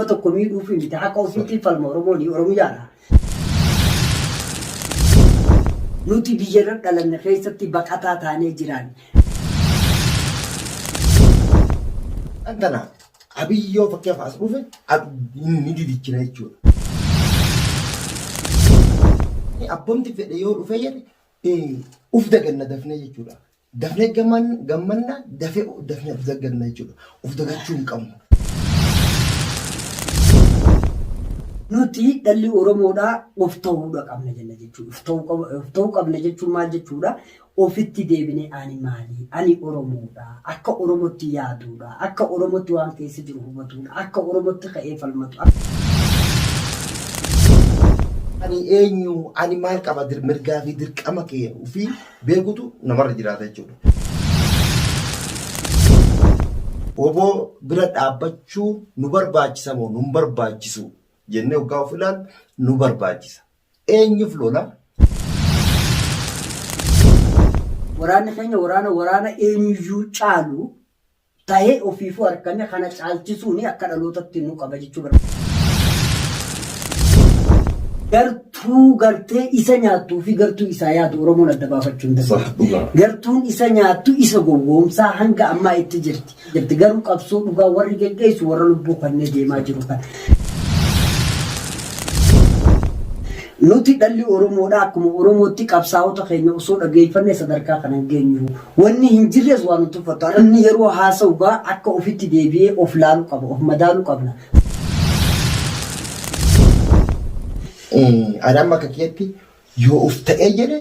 Nama tokko miidhuufi miti haqa ofiitiin falma Oromoon Oromiyaadha. Nuti biyya irra dhalanne keessatti baqataa taanee jiraanne. Tana Abiyyi yoo fakkeenyaaf as dhufe ni didichina jechuudha. Abbomti fedhe yoo dhufe jedhe uf daganna dafnee jechuudha. Dafnee gammanna dafee dafnee of daganna jechuudha. Of dagachuu hin qabnu. Nuti dhalli Oromoodhaa of ta'uudha qabna jenna jechuudha. Of ta'uu qabna jechuun maal jechuudha? Ofitti deebinee ani maali? Ani Oromoodha. Akka Oromootti yaaduudha. Akka Oromootti waan keessa jiru hubatuudha. Akka Oromootti ka'ee falmatu. Ani eenyu? Ani maal qaba? Mirgaa fi dirqama kee ofii beekutu namarra jiraata jechuudha. Oboo bira dhaabbachuu nu barbaachisa moo nu hin barbaachisu jennee hoggaa of ilaallu nu barbaachisa. Eenyuuf lola? Waraanni keenya waraana waraana eenyuyyuu caalu tahee ofiifuu argame kana caalchisuun akka dhalootatti nu qaba jechuu barbaada. Gartuu gartee isa nyaattuu fi gartuu isaa yaadu Oromoon adda baafachuu hin danda'u. Gartuun isa nyaattu isa gowwoomsaa hanga ammaa itti jirti. Jirti garuu qabsoo dhugaa warri geggeessu warra lubbuu kannee deemaa jiru kana. Nuti dhalli Oromoodhaa akkuma Oromootti qabsaa'ota keenya osoo dhageeffanne sadarkaa kana hin geenyu. Wanni hin jirres waan nu tuffatu. Namni yeroo haasa'u gaa akka ofitti deebi'ee of laaluu qaba, of madaaluu qabna. Ani amma akka kiyyatti yoo of ta'ee jedhe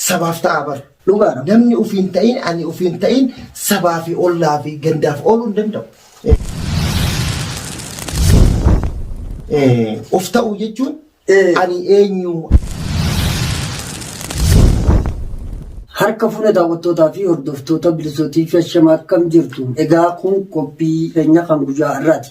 sabaaf ta'a bar. Dhugaadha. Namni ofiin ta'in ani ofiin ta'in sabaa fi ollaa fi gandaaf ooluu hin danda'u. Of ta'uu jechuun ani eenyu? Harka fuune daawwattootaa fi hordoftoota bilisootii fi ashama akkam jirtu? Egaa kun qophii keenya kan guyyaa har'aati.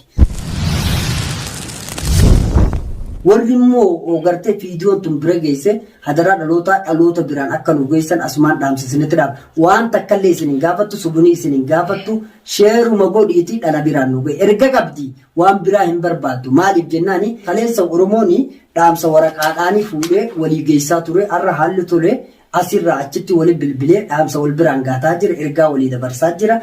Warri immoo gartee viidiyoon tun bira geesse hadaraa dhalootaa dhaloota biraan akka nu geessan asumaan dhaamsa isinitti dhaama. Waan takkallee isin hin gaafattu, subunii isin hin gaafattu, sheeruma godhiitii dhala biraan nu gahe. Erga qabdi waan biraa hin barbaaddu. Maaliif jennaani kaleessa Oromoon dhaamsa waraqaadhaanii fuudhee walii geessaa ture. Har'a haalli tole asirraa achitti wali bilbilee dhaamsa wal biraan gaataa jira, ergaa walii dabarsaa jira.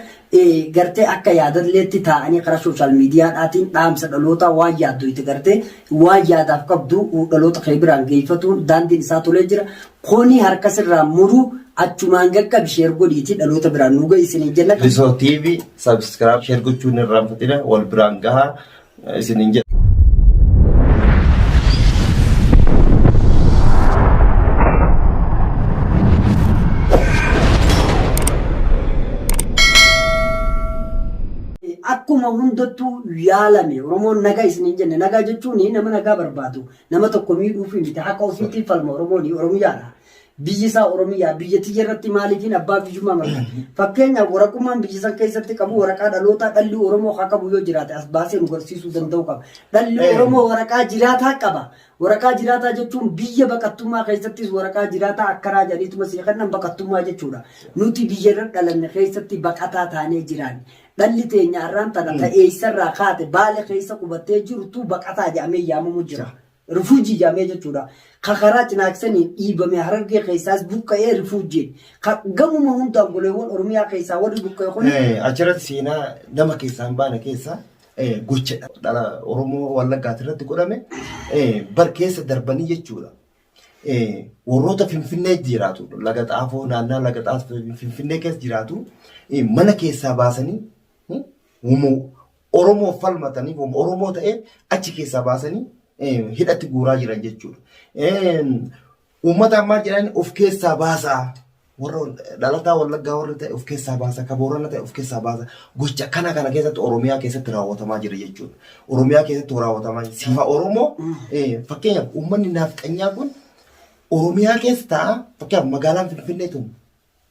Gartee akka yaadalleetti taa'anii karaa sooshaal miidiyaadhaatiin dhaamsa dhalootaa waan yaaddu itti gartee waan yaadaaf qabdu dhaloota kee biraan geeffatuun daandiin isaa tolee jira. Kuni harka sirraa muru achumaan qaqqabi sheer godhiitii dhaloota biraan nu ga'i isiniin jenna. Lisoo TV subscribe share gochuun hin irraanfatina wal biraan gahaa isiniin jedha. Akkuma hundattuu yaalame Oromoon nagaa isiniin jenne nagaa jechuun nama nagaa barbaadu nama tokko miidhuufi miti haqa ofiitiin falma Oromoon Oromiyaadha. Biyyi isaa Oromiyaa biyya tiyya irratti maaliifiin abbaa biyyummaa marga. Fakkeenyaaf waraqummaan biyya san keessatti qabu waraqaa dhalootaa dhalli Oromoo haa qabu yoo jiraate as baasee nu garsiisuu danda'u qaba. Dhalli Oromoo waraqaa jiraataa qaba. Waraqaa jiraataa jechuun biyya baqattummaa keessattis waraqaa jiraataa akkanaa jedhaniituma sii kennan baqattummaa jechuudha. Nuti biyya irra dhalanne keessatti baqataa taanee jiraanne. Dhalli teenya har'aan tana ta eessarraa kaate Baale keessa qubattee jirtu baqataa jedhamee yaamamu jira. Rifuujii jedhamee jechuudha. Ka karaa Cinaaksaniin dhiibame Harargee keessaas buqqa'ee rifuujii. Ka gamuma hundaan goleewwan Oromiyaa keessaa warri buqqa'e kun Achirratti seenaa nama keessaa hin baane keessa gocha dhala Oromoo Wallaggaati irratti godhame bar keessa darbanii jechuudha. Warroota Finfinnee jiraatu laga xaafoo naannaa laga xaafoo Finfinnee keessa jiraatu mana keessaa baasanii Oromoof falmataniif Oromoo ta'ee achi keessaa baasanii hidhatti guuraa jiran jechuudha. Uummataan maal jedhan of keessaa baasaa. Warra dhalataa Wallaggaa warra ta'e of keessaa baasa, ka Boorana ta'e of keessaa baasa. Gocha kana kana keessatti Oromiyaa keessatti raawwatamaa jira jechuudha. Oromiyaa keessatti raawwatamaa jira. Sifa Oromoo fakkeenyaaf uummanni naafxanyaa kun Oromiyaa keessa ta'a. Fakkeenyaaf magaalaan Finfinnee tun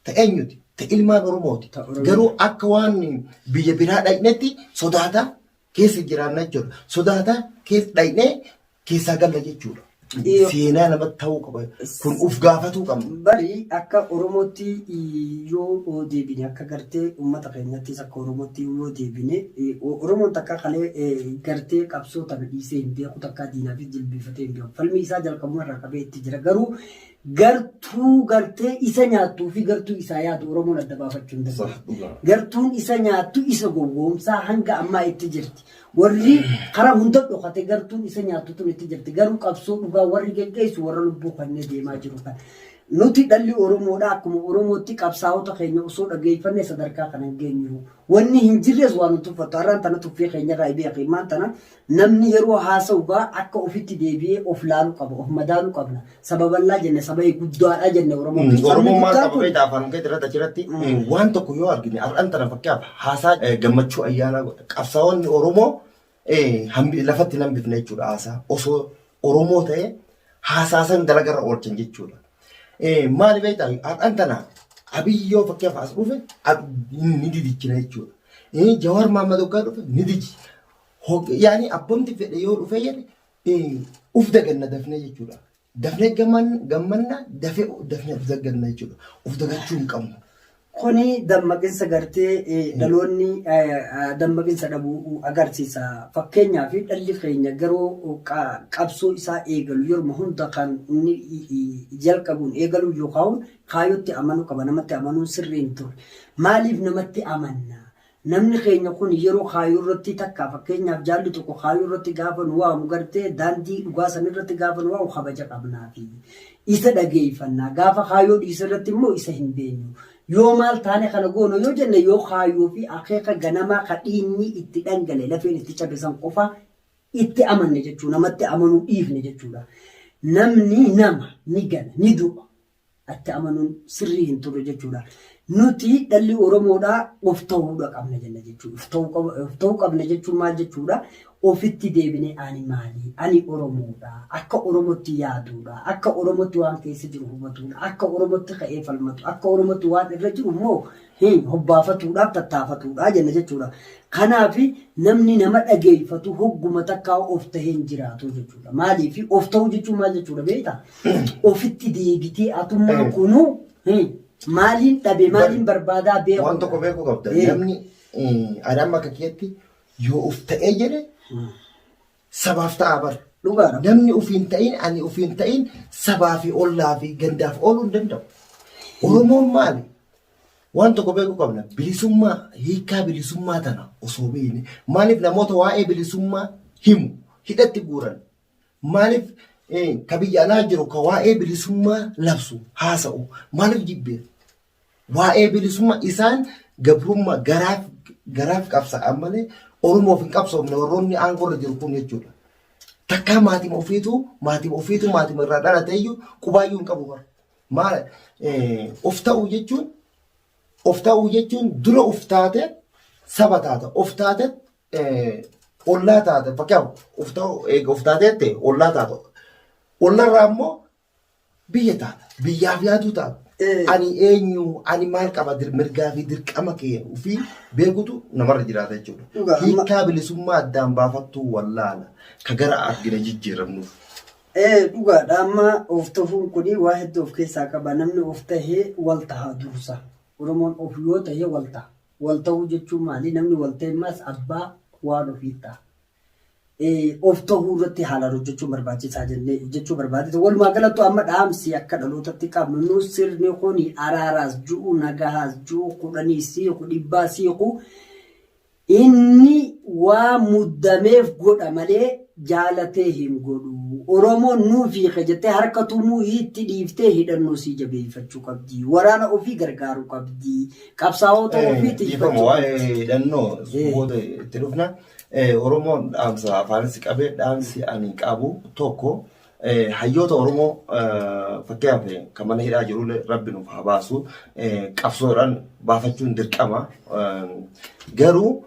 ta eenyuti? Ta ilmaan Oromooti. Ta Oromiyaa. Garuu akka waan biyya biraa dhaqnetti sodaata keessa jiraanna jechuudha. Sodaata keessa dhaqnee keessaa galla jechuudha. Seenaa namatti ta'uu qaba. Kun uf gaafatuu qabna. Bari akka Oromootti yoo deebine, akka gartee uummata keenyattis akka Oromootti yoo deebine, Oromoon takka kalee gartee qabsoo tana dhiisee hin beeku, takka diinaafis jilbiifatee hin beeku. Falmi isaa jalqabuma irraa qabee itti jira. Garuu gartuu gartee isa nyaattuu fi gartuu isaa yaadu Oromoon adda baafachuu hin danda'u. Gartuun isa nyaattu isa gowwoomsaa hanga ammaa itti jirti. Warri karaa hunda dhokate gartuun isa nyaattu tun itti jirti. Garuu qabsoo dhugaa warri geggeessu warra lubbuu kanneen deemaa jiru kana. Nuti dhalli Oromoodha, akkuma Oromootti qabsaa'ota keenya osoo dhageeffanne sadarkaa kana hin geenyu. Wanni hin jirres waan nu tuffattu. Har'aan tana tuffii keenyarraa beeki. Maan tana namni yeroo haasa'u gaa akka ofitti deebi'ee of laaluu qaba, of madaaluu qabna. Saba bal'aa jenne, saba guddaadha jenne Oromoon. Sabni Oromoon maal guddaan qaba kun beektaa afaan keetii irratti achirratti waan tokko yoo argine, har'aan tana fakkaaf haasaa gammachuu ayyaanaa godha. Qabsaa'onni Oromoo lafatti hin hambifne jechuudha haasaa. Osoo Oromoo ta'e haasaa san dalagarra oolchan jechuudha. Maali beektaa, har'aan tana Abiyyi yoo fakkaaf as dhufe ni didichina jechuudha. Jawaar Mahammad hoggaa dhufe ni diji. Yaani abbomti fedhe yoo dhufe jedhe uf daganna dafnee jechuudha. Dafnee gammanna, dafee dafnee uf daganna jechuudha. Uf dagachuu hin qabnu. Kuni dammaqinsa gartee dhaloonni dammaqinsa dhabuu agarsiisa. Fakkeenyaaf, dhalli keenya garuu qabsoo isaa eegalu yeruma hunda kan inni jalqabuun eegalu yookaan kaayotti amanuu qaba. Namatti amanuun sirrii hin turre. Maaliif namatti amanna? Namni keenya kun yeroo kaayoo irratti takka, fakkeenyaaf, jaalli tokko kaayoo irratti gaafa nu waamu, gartee daandii dhugaa san irratti gaafa nu waamu kabaja qabnaafi isa dhageeffannaa. Gaafa kaayoo dhiisa irratti immoo isa hin beenyu. Yoo maal taane kana goona yoo jenne, yoo kaayoo fi akeeka ganamaa ka dhiigni itti dhangale, lafeen itti cabe san qofa itti amanne jechuudha. Namatti amanuu dhiifne jechuudha. Namni nama ni gana, ni du'a. Itti amanuun sirrii hin turre jechuudha. Nuti dhalli Oromoodhaa of ta'uudha qabna jenna jechuudha. Of ta'uu qabna jechuun maal jechuudha? Ofitti deebinee ani maali? Ani Oromoodha. Akka Oromootti yaaduudha. Akka Oromootti waan keessa jiru hubatuudha. Akka Oromootti ka'ee falmatu. Akka Oromootti waan irra jiru immoo hobbaafatuudhaaf tattaafatuudha jenna jechuudha. Kanaaf namni nama dhageeffatu hogguma takkaa of tahee hin jiraatu jechuudha. Maaliif of ta'uu jechuun maal jechuudha beektaa? Ofitti deebitee atummaan kunuu maaliin dhabe, maaliin barbaadaa beeku. Waan tokko beekuu qabda. Namni ani amma akka kiyyatti yoo of ta'ee jedhe sabaaf ta'a bara. Dhugaadha. Namni ofiin ta'in, ani ofiin ta'in, sabaa fi ollaa fi gandaaf ooluu hin danda'u. Oromoon maali? Waan tokko beekuu qabna. Bilisummaa, hiikkaa bilisummaa tana osoo beekne, maaliif namoota waa'ee bilisummaa himu hidhatti guuran? Maaliif ka biyya alaa jiru ka waa'ee bilisummaa labsu haasa'u maaliif jibbee? Waa'ee bilisummaa isaan gabrummaa garaaf garaaf qabsa'an malee Oromoof hin qabsoofne warroonni aangoorra jiru kun jechuudha. Takkaa maatima ofiitu maatima irraa dhalate iyyuu qubaayyuu hin qabu bara. Maal of ta'uu jechuun dura of taate saba taata, of taate ollaa taata. Fakkeenyaaf, of ta'uu eega of taateette ollaa taata, ollarraa immoo biyya taata, biyyaaf yaaduu taata. Ani eenyu, ani maal qaba, mirgaa fi dirqama kee ofii beekutu namarra jiraata jechuudha. Dhugaa, Hiikkaa bilisummaa addaan baafattuu wallaala ka gara argina jijjiiramnuuf. Dhugaadha. Amma of ta'uun kun waa hedduu of keessaa qaba. Namni of tahee wal taha dursa. Oromoon of yoo ta'e wal taha. Wal ta'uu jechuun maali? Namni wal ta'e ammas abbaa waan ofii ta'a. Of ta'uu irratti haalaan hojjechuun barbaachisaa jennee jechuu barbaade. Walumaa galatti amma dhaamsi akka dhalootatti qabnu, nu sirni kun araaraas ju'u, nagahaas ju'u, 10 siiqu, 100 siiqu, inni waa muddameef godha malee jaalatee hin godhu. Oromoon nuu fiike jettee harka tumuu itti dhiiftee hidhannoo sii jabeeffachuu qabdi. Waraana ofii gargaaruu qabdi. Qabsaa'ota ofii Dhiifama tiifachuu waa'ee qabdi. hidhannoo booda itti dhufna. Oromoon dhaamsa afaanis qabee dhaamsi ani qabu tokko, hayyoota Oromoo fakkeenyaaf kan mana hidhaa jirullee rabbi nuuf haa baasu, qabsoodhaan baafachuun dirqama. Garuu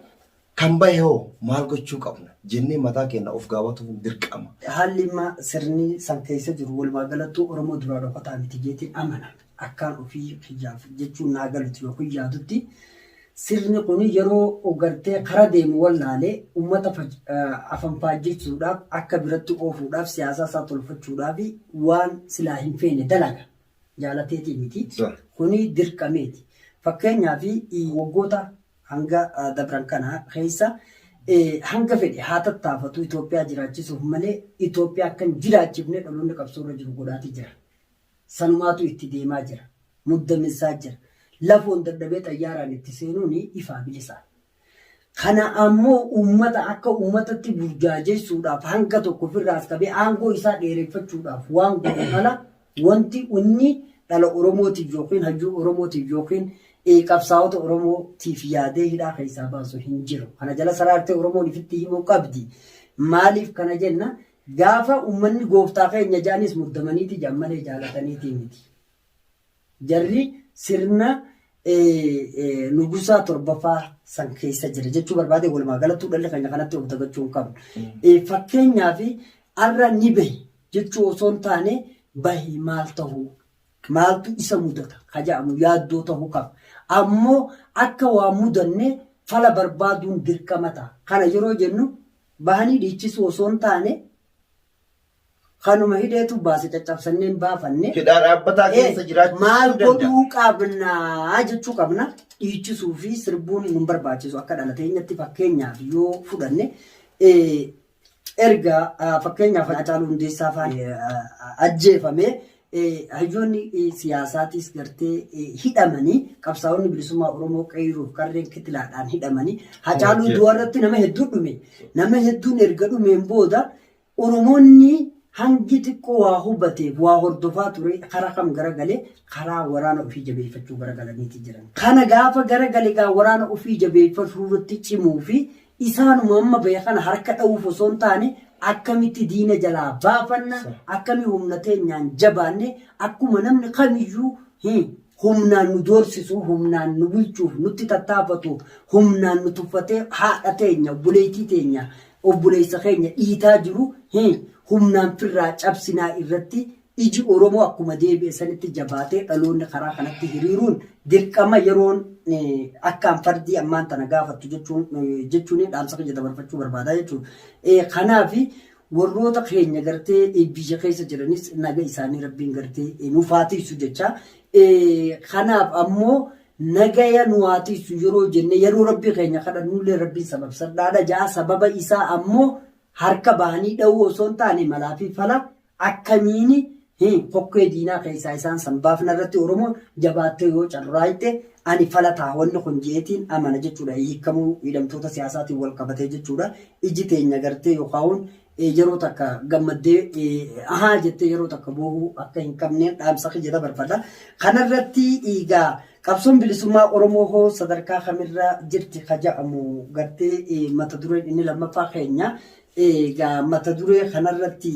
kan bahe hoo maal gochuu qabna jennee mataa keenya of gaafatuun dirqama. Haalli amma sirni san keessa jiru walumaa galattuu Oromoo duraa dhokataa miti jeetiin amana. Akkaan ofii kiyyaaf jechuun naa galutti yookiin yaadutti. Sirni kun yeroo gartee kara deemu wallaalee uummata afanfaajjechuudhaaf akka biratti oofuudhaaf siyaasaa isaa tolfachuudhaaf waan silaa hin feene dalaga. Jaalateetii miti. Kuni dirqameeti. Fakkeenyaaf waggoota hanga dabran kana keessa hanga fedhe haa tattaafatu Itoophiyaa jiraachisuuf malee Itoophiyaa akka hin jiraachifne dhaloonni qabsoo irra jiru godhaati jira. Sanumaatu itti deemaa jira. Muddaminsaa jira. Lafoon dadhabee xayyaaraan itti seenuun ifaa bilisa. Kana ammoo uummata akka uummatatti burjaajessuudhaaf hanga tokko ofirraas qabee aangoo isaa dheereffachuudhaaf waan godhu ala wanti inni dhala Oromootiif yookiin hayyuu Oromootiif yookiin qabsaa'ota Oromootiif yaadee hidhaa keessaa baasu hin jiru. Kana jala saraartee Oromoon ifitti himuu qabdi. Maaliif kana jenna? Gaafa uummanni gooftaa keenya jedhanis muddamaniiti jedhan malee jaalataniitii miti. Jarri sirna nugusaa torbaffaa san keessa jira jechuu barbaade walumaa galattuu dhalli keenya kanatti of dagachuu hin qabnu. Fakkeenyaaf arra ni bahe jechuu osoo hin taane bahe maal tahuu maaltu isa mudata ka jedhamu yaaddoo tahuu qaba. Ammoo akka waa mudanne fala barbaaduun dirqama ta'a. Kana yeroo jennu bahanii dhiichisuu osoo hin taane Kanuma hidheetu baase caccabsannee hin baafanne. Hidhaa dhaabbataa keessa jiraachuu Maal danda'a. godhuu qabna jechuu qabna. Dhiichisuu fi sirbuun nun barbaachisu akka dhalateenyatti fakkeenyaaf yoo fudhanne erga fakkeenyaaf Hacaaluu Hundeessaa faan ajjeefame hayyoonni siyaasaatis gartee hidhamanii qabsaa'onni bilisummaa Oromoo qeerroof qarreen kitilaadhaan hidhamanii Hacaaluu du'a irratti nama hedduu dhume. Nama hedduun erga dhumeen booda Oromoonni hangi xiqqoo waa hubateef waa hordofaa ture karaa kam garagale karaa waraana ofii jabeeffachuu garagalaniiti jiran. Kana gaafa garagale gaa waraana ofii jabeeffachuu irratti cimuu fi isaanuma amma bahe kana harka dha'uuf osoo hin taane akkamitti diina jalaa baafanna akkami humna teenyaan jabaanne akkuma namni kamiyyuu humnaan nu doorsisu humnaan nu bulchuuf nutti tattaafatu humnaan nu tuffatee haadha teenya obboleettii teenya obboleessa keenya dhiitaa jiru humnaan firraa cabsinaa irratti iji Oromoo akkuma deebi'e sanitti jabaatee dhaloonni karaa kanatti hiriiruun dirqama yeroon akkaan fardii ammaan tana gaafattu jechuun jechuun dhaamsa kiyya dabarfachuu barbaada jechuudha. Kanaaf warroota keenya gartee biyya keessa jiranis naga isaanii rabbiin gartee nuuf haa tiisu jecha. Kanaaf ammoo Nagaya nu haa tiysu yeroo jenne yeroo Rabbii keenya kadhannullee Rabbiin sababsadhaadha ja'a sababa isaa ammoo harka bahanii dha'uu osoo hin taane malaa fi fala akkamiini kokkee diinaa keessaa isaan san baafna irratti Oromoon jabaattee yoo carraayte ani fala ta'a wanni kun je'eetiin amana jechuudha hiikkamuu hidhamtoota siyaasaatiin wal qabatee jechuudha iji teenya gartee yookaan yeroo takka gammaddee ahaa jettee yeroo takka boohuu akka hin qabne dhaamsa kiyya dabarfadha. Kanarratti egaa qabsoon bilisummaa Oromoo hoo sadarkaa kamirra jirti ka jedhamu gartee mata dureen inni lammaffaa keenya. Egaa mata duree kanarratti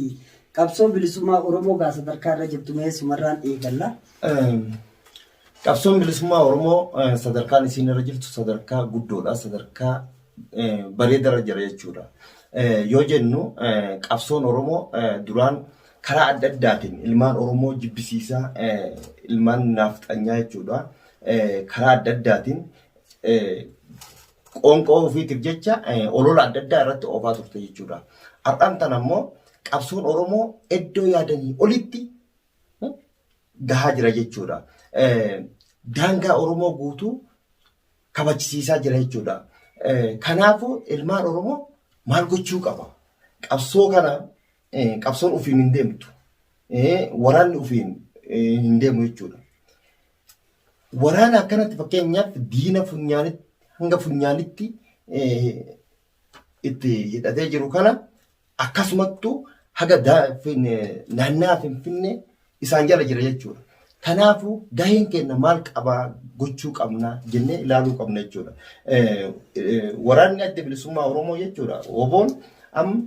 qabsoo bilisummaa Oromoo gaa sadarkaa irra jirtu mee sumarraan eegalla. Qabsoon bilisummaa Oromoo sadarkaan isiin irra jirtu sadarkaa guddoodha. Sadarkaa bareedarra jira jechuudha. Yoo jennu qabsoon Oromoo duraan karaa adda addaatiin ilmaan Oromoo jibbisiisaa ilmaan naafxanyaa jechuudha. Karaa adda addaatiin qoonqoo ofiitiif jecha olola adda addaa irratti oofaa turte jechuudha. Har'aan tana immoo qabsoon Oromoo iddoo yaadanii olitti gahaa jira jechuudha. Daangaa Oromoo guutuu kabachisiisaa jira jechuudha. Kanaafuu ilmaan Oromoo maal gochuu qaba? Qabsoo kana qabsoon ofiin hin deemtu. Waraanni ofiin hin deemu jechuudha. Waraana akkanatti fakkeenyaaf diina funyaanitti hanga funyaanitti itti hidhatee jiru kana akkasumattuu haga naannaa Finfinnee isaan jala jira jechuudha. Kanaafuu gaheen keenya maal qabaa gochuu qabna jennee ilaaluu qabna jechuudha. Waraanni adda bilisummaa Oromoo jechuudha. Woboon amma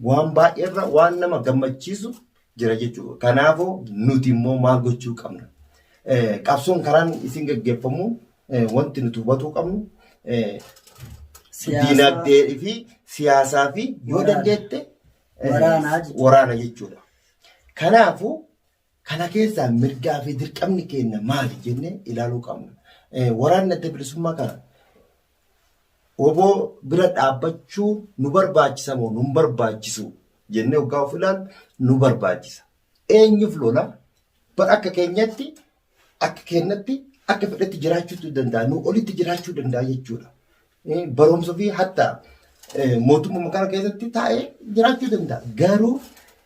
waan baay'eerra waan nama gammachiisu jira jechuudha. Kanaafuu nuti immoo maal gochuu qabna? Qabsoon karaan isin gaggeeffamu wanti nuti hubatuu qabnu diinagdee fi siyaasaa fi yoo dandeette waraana jechuudha. Kanaafuu kana keessaa mirgaa fi dirqamni keenya maali jennee ilaaluu qabna. Waraanni adda bilisummaa kana woboo bira dhaabbachuu nu barbaachisa moo nu hin barbaachisu jennee hoggaa of ilaallu nu barbaachisa. Eenyuuf lola? Bar akka keenyatti akka keenyatti akka fedhetti jiraachuutu danda'a. Nu olitti jiraachuu danda'a jechuudha. Barumsa fi hatta mootummaa kana keessatti taa'ee jiraachuu danda'a. Garuu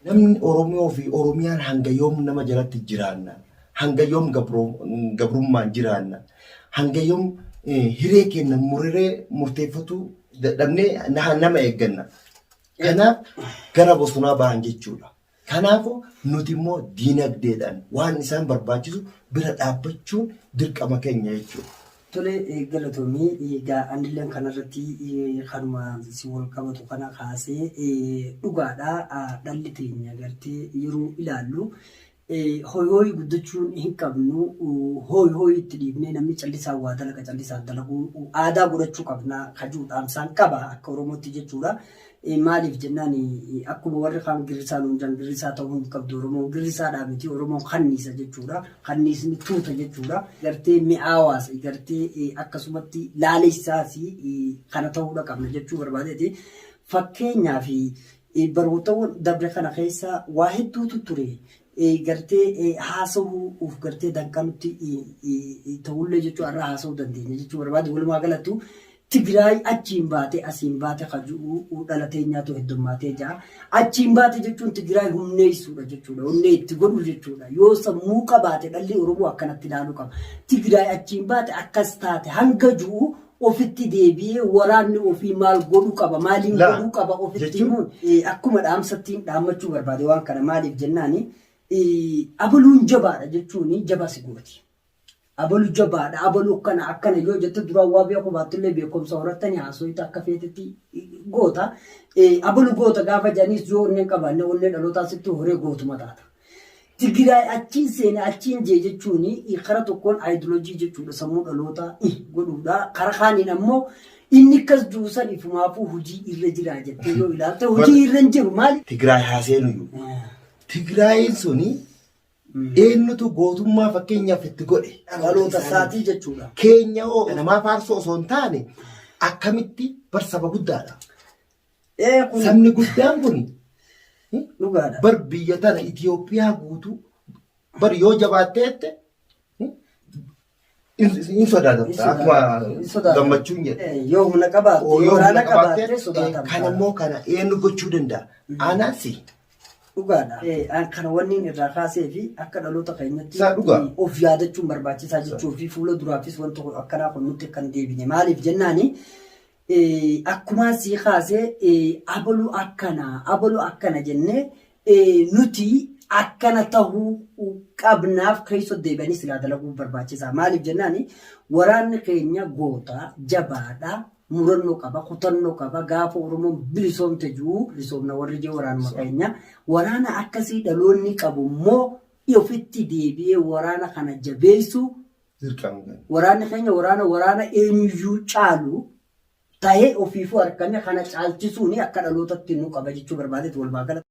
namni Oromoo fi Oromiyaan hanga yoom nama jalatti jiraanna? Hanga yoom gabrummaan jiraanna? Hanga yoom hiree keenya murree murteeffatuu dadhabnee nama eegganna? Kanaaf gara bosonaa bahan jechuudha. Kanaafuu nuti immoo diinagdeedhaan waan isaan barbaachisu bira dhaabbachuun dirqama keenya jechuudha. Tole, galatoomii. Egaa anilleen kanarratti kanuma si wal qabatu kana kaasee, dhugaadha, dhalli teenya gartee yeroo ilaallu hooyi hooyi guddachuun hin qabnu. Hooyi hooyi itti dhiibnee namni callisaan waa dalaga, callisaan dalaguu aadaa godhachuu qabna kajuu dhaamsaan qaba akka Oromootti jechuudha. Maaliif jennaan, akkuma warri kaan girrisaa nuun jedhan, girrisaa ta'uu hin qabdu Oromoon. Girrisaadhaa miti, Oromoon kanniisa jechuudha. Kanniisni tuuta jechuudha. Gartee mi'aawaas gartee akkasumatti laalessaas kana ta'uudha qabna jechuu barbaadeeti. Fakkeenyaaf, barootawwan dabre kana keessa waa hedduutu ture. Gartee haasa'uuf gartee danqanutti ta'ullee jechuu har'a haasa'uu dandeenya jechuu barbaade. Walumaa galattu Tigraay achiin baate asiin baate kaju'uu dhalatee nyaatu heddummaatee jira. Achiin baate jechuun Tigraay humneessuudha jechuudha. Humnee itti godhu jechuudha. Yoo sammuu qabaate dhalli Oromoo akkanatti ilaaluu qaba. Tigraay achiin baate akkas taate hanga ju'u ofitti deebi'ee waraanni ofii maal godhuu qaba, maaliin Laa, godhuu qaba ofitti jechuun himuun akkuma dhaamsattiin dhaammachuu barbaade waan kana. Maaliif jennaani, abaluun jabaadha jechuun jabaa si gooti. Abalu jabaadha, abalu akkana akkana yoo jette duraan waa beekuu baattullee beekumsa horattanii haasoyita akka feetetti goota. Abalu goota gaafa jedhanis yoo onneen qabaanne onnee dhalootaa sitti horee gootuma taata. Tigraay achiin seene achiin jee jechuun kara tokkoon aayidoloojii jechuudha, sammuu dhalootaa godhuudha. Kara kaaniin ammoo inni akkas juusan ifumaafuu hojii irra jira jettee yoo ilaalte hojii irra hin jiru maali? Tigraay haaseenuyyuu. Tigraayiin suni eenyutu gootummaa fakkeenyaaf itti godhe? Dhaloota isaatii jechuudha. Keenya hoo namaa faarsoo osoo hin taane akkamitti bar saba guddaadha. Kun Sabni guddaan kun dhugaadha. Bar biyya tana Itoophiyaa guutuu bar yoo jabaatteette hin sodaatamta akkuma Hin sodaatamu. Gammachuun jedhe. Yoo humna qabaatte, Yoo yoo humna waraana qabaatte qabaatte sodaatamta. Kan ammoo kana eenyu gochuu danda'a? Anaasi. Dhugaadha. Kana wanni irraa kaasee fi akka dhaloota keenyatti Isaa dhugaa. of yaadachuun barbaachisaa jechuu fi fuula duraafis wanta kun akkanaa kun nutti kan deebine. Maaliif jennaani, akkuma sii kaasee abalu akkana abalu akkana jennee nuti akkana tahuu qabnaaf keessa deebi'anii silaa dalaguu barbaachisaa. Maaliif jennaani, waraanni keenya goota jabaadha. Murannoo qaba, kutannoo qaba. Gaafa Oromoon bilisoomte jiru bilisoomna warri jee waraanuma keenya. Waraana akkasii dhaloonni qabu immoo ofitti deebi'ee waraana kana jabeessu. Dirqama kenna. Waraanni keenya waraana eenyuyyuu caalu tahee ofiifuu harkame kana caalchisuun akka dhalootatti nu qaba jechuu barbaadeeti walumaa galatti.